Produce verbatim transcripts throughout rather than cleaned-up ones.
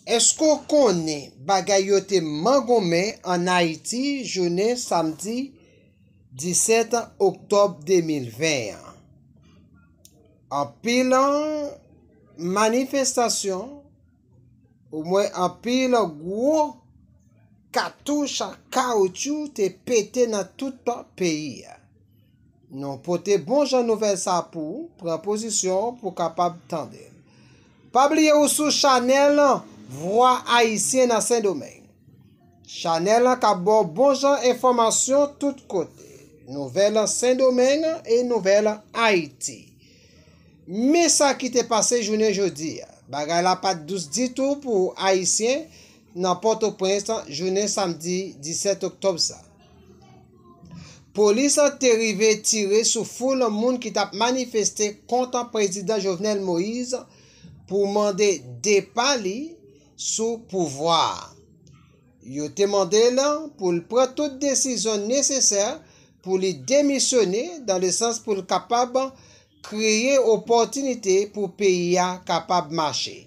Èske w konnen bagay yo te mangonmen ann Ayiti jounen samdi disèt oktòb de mil ven an? Anpil manifestasyon, omwen anpil gwo katouch kawotchou te pete nan tout peyi a. Nou pote bon jan nouvèl sa pou ou, pran pozisyon pou w kapab tande l. Pa bliye ou sou chanèl Vwa Ayisyen nan Sendomeng. Chanèl lan k ap ba w bon jan enfòmasyon tout kote. Nouvèl Sendomeng e nouvèl Ayiti. Men sa ki te pase jounen jodi a. Bagay la pa t dous ditou pou Ayisyen nan Pòtoprens jounen samdi disèt oktòb sa. Polis te rive tire sou foul moun ki t ap manifeste kont Prezidan Jovenel Moïse pou mande depa li sou pouvwa a. Yo te mande l pou l pran tout desizyon nesesè pou li demisyone, dan le sans pou l kapab kreye opòtinite pou peyi a kapab mache.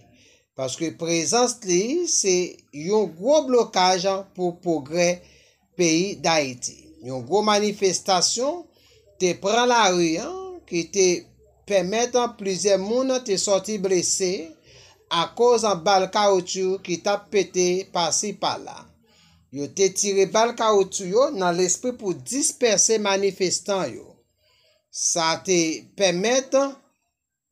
Paske prezans li se yon gwo blokaj pou pwogrè peyi Dayiti. Yon gwo manifestasyon te pran lari an, ki te pèmèt plizyè moun te sòti blese akoz bal kawotchou ki t ap pete pasi pala. Yo te tire bal kawotchou yo nan lespri pou dispèse manifestan yo. Sa te pèmèt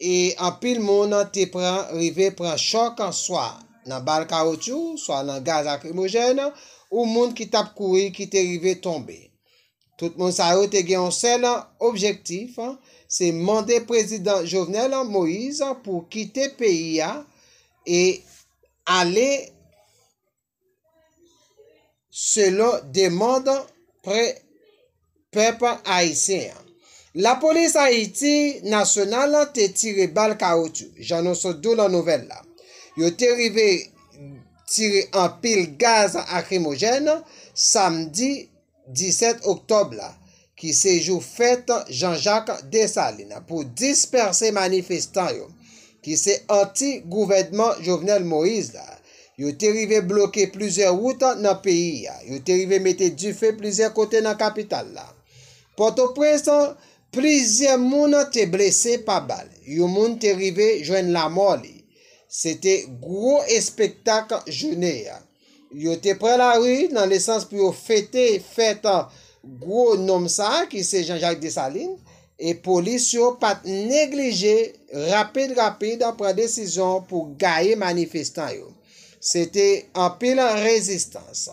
e anpil moun te pran rive pran chòk swa nan bal kawotchou, swa nan gaz lakrimojèn, ou moun ki t ap kouri ki te rive tonbe. Tout moun sa yo te gen yon sèl objektif, se mande Prezidan Jovenel Moïse pou kite peyi a e ale selon demann pre- pèp ayisyen an. Lapolis Ayiti nasyonal te tire bal kawotchou, jan nou sot di w nan nouvèl la. Yo te rive tire anpil gaz lakrimojèn samdi disèt oktòb la, ki se jou fèt Jean Jacques Dessalines, pou dispèse manifestan yo, ki se anti gouvènman Jovenel Moïse la. Yo te rive bloke plizyè wout nan peyi a. Yo te rive mete dife plizyè kote nan kapital la. Pòtoprens, plizyè moun te blese pa bal. Yon moun te rive jwenn lanmò li. Se te gwo espektak jounen an. Yo te pran lari nan le sans pou yo fete fèt gwo nonm sa a ki se Jean Jacques Dessalines, e polis yo pa t neglije rapid rapid pran desizyon pou gaye manifestan yo. Se te anpil rezistans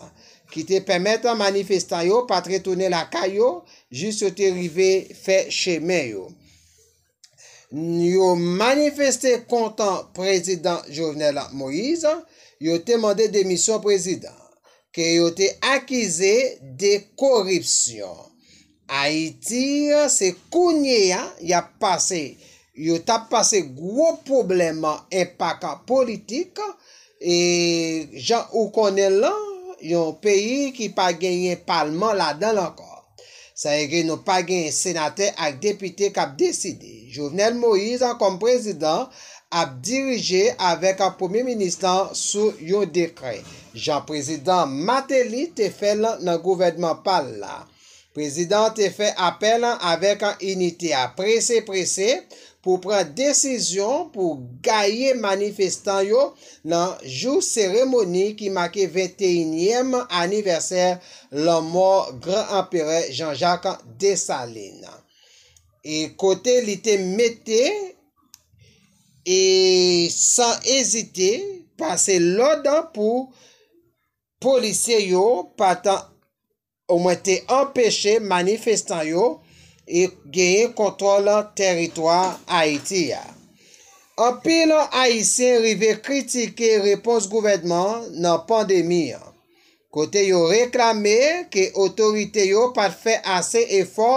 ki te pèmèt manifestan yo pa t retounen lakay yo, jis yo te rive fè chemen yo. Yo manifeste kont Prezidan Jovenel Moïse, yo te mande demisyon prezidan, ke yo te akize de koripsyon. Ayiti, se kounye a y ap pase, yo t ap pase gwo pwoblèm enpak politik, e jan ou konnen l lan, yon peyi ki pa genyen palman ladan l ankò. Sa vle di nou pa gen senatè ak depite k ap deside. Jovenel Moïse, kòm prezidan, ap dirije avèk premye minis lan sou yon dekrè, jan prezidan Martelly te fè l nan gouvènman pa l la. Prezidan te fè apèl avèk inite a prese prese pou pran desizyon pou gaye manifestan yo nan jou seremoni ki make venteyinyèm anivèsè lanmò gran anperè Jean Jacques Dessalines. E kote li te mete e san ezite pase lòd pou polisye yo pa t omwen te anpeche manifestan yo e genyen kontwòl tèritwa Ayiti a. Anpil Ayisyen rive kritike repons gouvènman nan pandemi an, kote yo reklame ke otorite yo pa t fè ase efò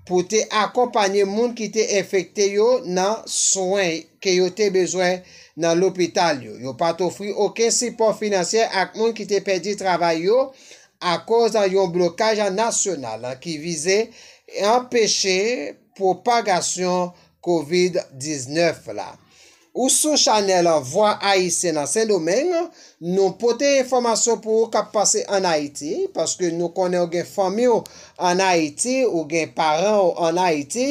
pou te akonpanye moun ki te enfekte yo nan swen ke yo te bezwen nan lopital yo. Yo pa t ofri okenn sipò finansyè ak moun ki te pèdi travay yo akoz yon blokaj nasyonal ki vize anpeche pwopagasyon kovid diznèf la. Ou sou chanèl Vwa Ayisyen nan Sendomeng, nou pote enfòmasyon pou ou k ap pase ann Ayiti, paske nou konnen ou gen fanmi w ann Ayiti, ou gen paran w ann Ayiti,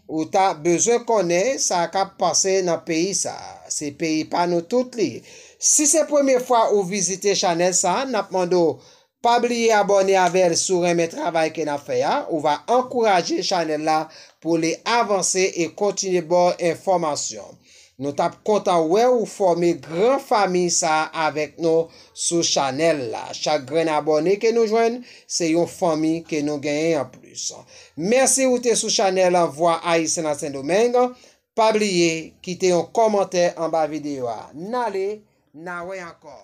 ou ta bezwen konnen sa k ap pase nan peyi sa. Se peyi pa nou tout li. Si se premye fwa ou vizite chanèl sa, n ap mande w pa bliye abòne avè l si w renmen travay ke n ap fè a, ou va ankouraje chanèl la pou li avanse e kontinye ba w enfòmasyon. Nou t ap kontan wè ou fòme gran fanmi sa a avèk nou sou chanèl la. Chak grenn abòne ke nou jwenn, se yon fanmi ke nou genyen anplis. Mèsi ou te sou chanèl Vwa Ayisyen nan Sendomeng. Pa bliye kite yon kòmantè anba videyo a. N ale, n a wè ankò.